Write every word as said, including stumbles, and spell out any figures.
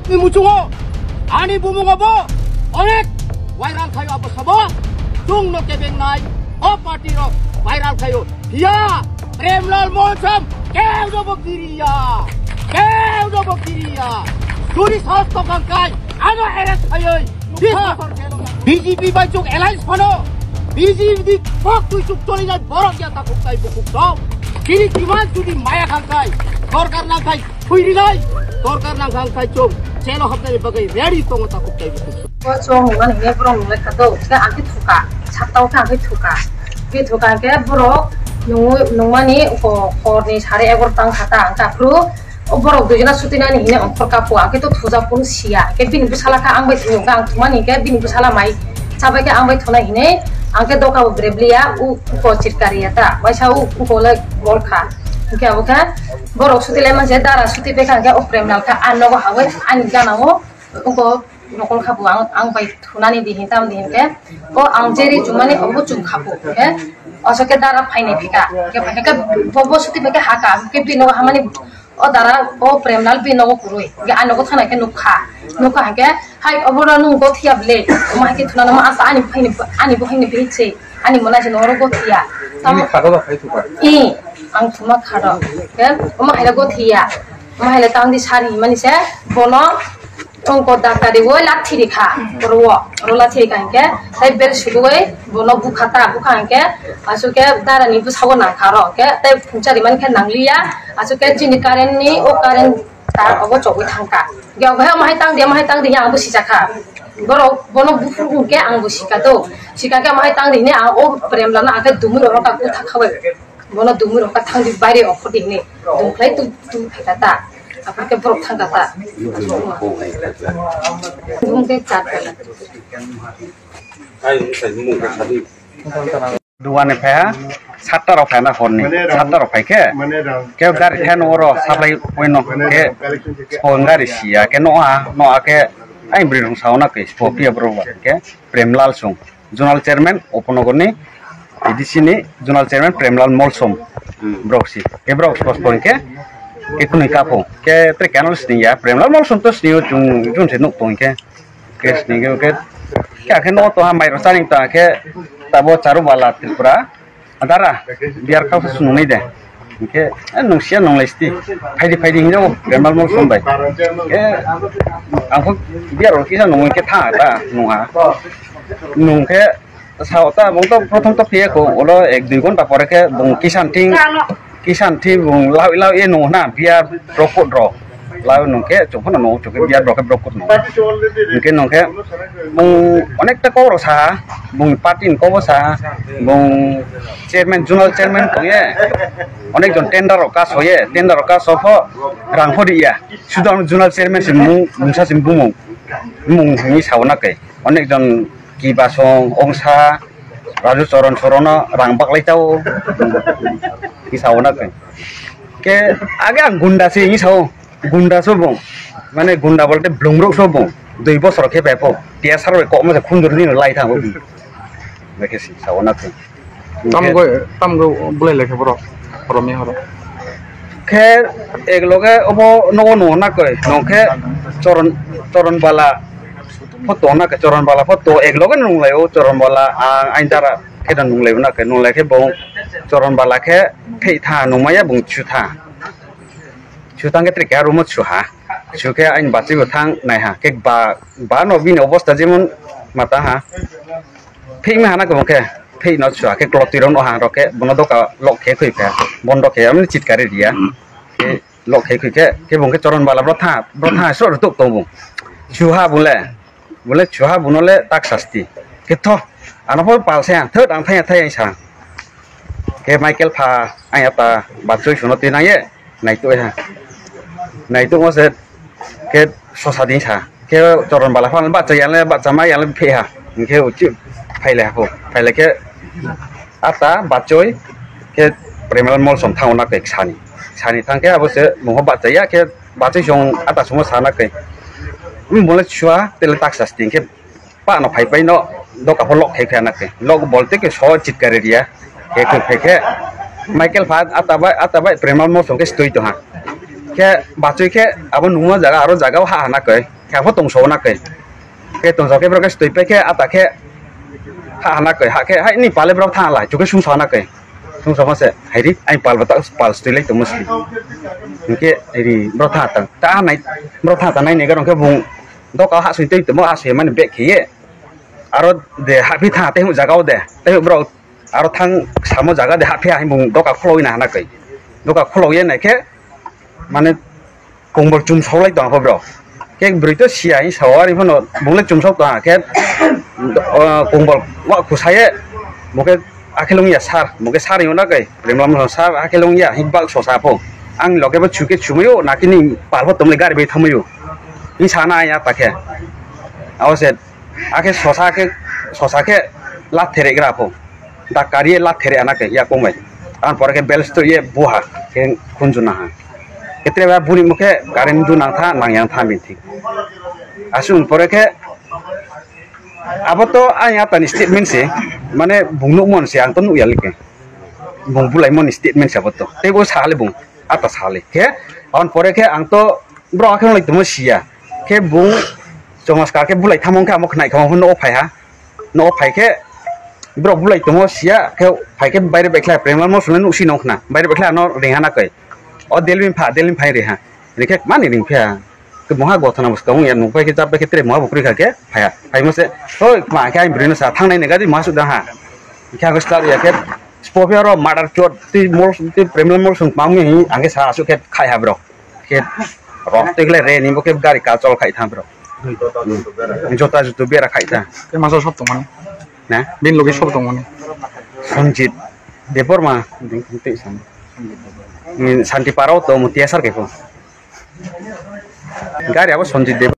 Ni muchungo ani bumungo bo onek viral khayo abo sabo. Chwng no kebengnai o party rok viral khayo. Hiya, Premlal Molsom, keu no bo kiriya, keu no bo kiriya. Suri sahos tokang kai, ano arrest khayoi. Biha, B J P bai chwng alliance phano, B J P di kok twi chuk choli nai borok ya takhuk tai bukhuk tong. Chini demand judi maya khang kai, sorkar nang kai, Phuirinai, sorkar nang kha wngkhai chwng jail o hapnani bagwi ready tongo takhuk tai bukhuk. O chwng hwnmani hwnwi borok nunglai kha do, khe ang khe thuka, sakta o khe ang khe thuka. Khe thuka hwnkhe borok nungwi-, nungmani uko horni sare egarota wng kha ta, ang khe aphuru o borok duijona sutinani hwnwi ongkhor kha phu, ang khe to thuja phuru siya. Khe bini bwsala khe ang bai thwngkha, ang thumani hwnkhe bini bwsala mai chabai khe ang bai thunai hwnwi ang khe doka bo brebli ya, u-, uko chirkari ya ta, waisa u-, uko le gol kha. Hwnkhe abo khe borok suti lai manse dara suti bekha hwnkhe o Premlal khe a nogo hawi ani gana o uko nokol kha bo ang, ang bai thunani di hin tam di hin khe o ang jeri chumani obo chum kha bo khe oso khe dara phaini phika khe phaikha khe bo, bo suti bai khe haka khe bini nogo hamani o dara o Premlal bini nogo kwrwi khe a nogo thana khe nukha nukha hwnkhe hai obo no nung gothiya ble ma hai khe thunana ma asa ani phaini ani bo haini bini se ani mona se noro gothiya. Ani khago ba khai thuka. I ang thuma khado khe omo haila gothiya. Omo haile tang di sari himani se bono tongko daktari o lathi rikha oro o oro lathi rikha hingke tai bel sudu oi bono bukha ta bukha hingke asuk ke dara ni bwsa o nang kha oro hingke tai phungchari man khe nang li ya asuk ke chini current ni o current tar obo chogwi thang kha hingke omo hai tang di omo hai tang di ang bo sijak kha borok bono buphuru hingke ang bo sika do sika khe omo hai tang di hini ang o prem lama ang khe dumui rok no ta bukha kha bai. Bono dumui rok kha thangdi baire okhordi hwnwi dumkhlai tu tu phaikha ta. Aphuru khe borok thangkha ta. Bumung tei chat phaikha. Duani phaiha satta rok phaina horni satta rok phaikhe khe gari khe no oro supply point no khe spo gari siya khe no a no a khe ai bwrwi rong sauna khe spo phiya borok ba khe Premlal song. Zonal chairman Upanagarni A D C ni zonal chairman Premlal Molsom. Hmm. Borok si. Ke borok spos pon ke, ke kunui kapo. Ke tre kano sini ya, Premlal Molsom to sini o chung, chung se nuk tong ke. Ke sini ke, ke, ke akhe no to ha mai ro saning ta ke, tabo charu bala Tripura. Adara, biar kau se sunung ni de. Hingke, eh, nungsia nunglai sti. Phaidi, phaidi hinjao, Premlal Molsom bai. Eh, ang kho biar rok kisa nungwi khe tha ta, nungha. Nungkhe, sao ta, bung to prothom to phiya ko, ulo ek dui ghonta pore khe bung kisan thing, kisan thing bung lau, lau ye nung na, biar rok kot rok. Lau nung khe, chwng phano nung, chwng khe biar rok khe borok kut nung. Hingke nung khe, bung onekta kok rok sa, bung party ni kok bo sa, bung chairman, zonal chairman tong ye. Onek jon tender rok kaso ye, tender rok kaso pho rang pho ri ya. Sudo ang zonal chairman se mung, mungsa se bumung, mung hini sao na khe. Onek jon Kibasong, Ongsa, Raju Choron Sorono rang baklai tao. Hini sao na khe. Khe age ang gunda se hini sao. Gunda so bung. Mane gunda bolte blungrok so bung. Dui bosor khe bepho. Tiya sar bai kokma se khundur ni lai thango. Bekhe si sao na khe. Tam go, tam go bulai lekhe borok. Boromni horo. Khe ek loge obo nogo no na koi. Nong khe Choron, Choron Bala photo na khe, Choron Bala photo ek loge nung lai o, Choron Bala ang ain dara khe nung lai na khe, nung lai khe bung Choron Bala khe thei tha nung maya bung chu tha. Chu tang khe tre khe aro mo chu ha. Chu khe aini bachwi bo thang nai ha. Khe ba, ba no bini obosta jemon mata ha. Phik ma hana khe bo khe. Phik no chu ha khe klotwi rok no ha rok khe bono doka lok khe khoi kha. Bondo khe amni chitkari riya. Khe lok khe khoi khe, khe bo khe Choron Bala bro tha, bro tha sro rw tuk tong bo. Chu ha bo le. Bole chuha buno le tak sasti. Khe tho, ano pho pal se ang, thot ang thaya thaya sa. Khe Michael pha, ang ya ta, bachoi suno twi nang ye, nai tu ha. Nai tu mo se, khe sosa din sa. Khe Choron Bala pha, bacha ya le, bacha ma ya le phe ha. Khe uchi, phai le ha pho, phai le khe, ata, bachoi, khe Premal Molsom thang na khe sani. Sani thang khe abo se, mo bacha ya khe, Bachwi chwng ata chwngno sana khe. Bole chua tele taksa sting khe pa no phai pai no doka pho lok khai phana khe. Lok bolte khe so chitkare riya. Khe khe khe khe Michael pha ata bai ata bai Premal Molsom khe stoi to ha. Khe bachwi khe abo nungma jaga aro jaga o ha hana koi. Khe abo tongso na koi. Khe tongso khe borok khe stoi pai khe ata khe ha hana koi. Ha khe hai ni pale borok thang lai. Chukhe sungsa na koi. Sungsa ma se hai ri ai pal bata pal stoi lai tongma si. Hingkhe hai ri borok thang tang. Ta nai borok thang tang nai ne garong khe bung doka ha sui tei tongmo ha sui mani bek khe ye. Aro de haphi tha tei jaga o de. Tei borok aro thang samo jaga de haphi hai bung doka khuloi na hana koi. Doka khuloi ye nai khe mane kongbol chumsok lai tong kho bro. Khe bwrwi to siya hin sao ari phano bung le chumsok tong khe, o, kongbol wa khusaye bo khe akhilung ya sar, bo khe sar yona kai, Premlal sar akhilung ya hin bak sosa pho. Ang loge bo chuke chumayo nakini palbo tomle gari bai thamayo. Hin sana ya ta khe. Abo se akhe sosa khe, sosa khe la there gra pho. Da kari la there ana khe ya kong bai. An pore khe bel sto ye buha khe khunju na ha. Khe tre ba buni mukhe current du nang tha nang yang tha min thik. Asung pore khe abo to ang ya tani statement se mane bung nuk mon se ang to nuk ya like. Bung bulai mon statement se abo to. Tei bo sa le bung ata sa le khe. An pore khe ang to bro akhe lai tongmo siya. Khe bung chomaskar khe bulai thamong khe amo khnai khamong phano o phai ha. No phai khe borok bulai tongo siya khe phai khe baire bai khlai Premlal Mosong nuk si nong khna baire bai khlai ano ring hana kai o Delvin pha Delvin phai ri ha ri khe mani ring pha ke moha gothana bwskang ya nuk pai khe chap pai khe tre moha bukri kha khe phai ha phai mo se hoi ma khe ai bwrwi no sa thang nai ne gadi ma su da ha khe ang start ya khe spo phe ro murder chot ti mol ti Premlal Mosong pang mi ang khe sa asu khe khai ha bro. Khe rok twi khlai re ni bo khe gari ka chol khai tham bro. Jota jutu bera khai ta. Tei masa sob tongmani. Na? Bini logi sob tongmani. Sanjit Debbarma ding twi sam. Ni Santi Parao to mutia sar khe ko. Gari abo Sanjit Deb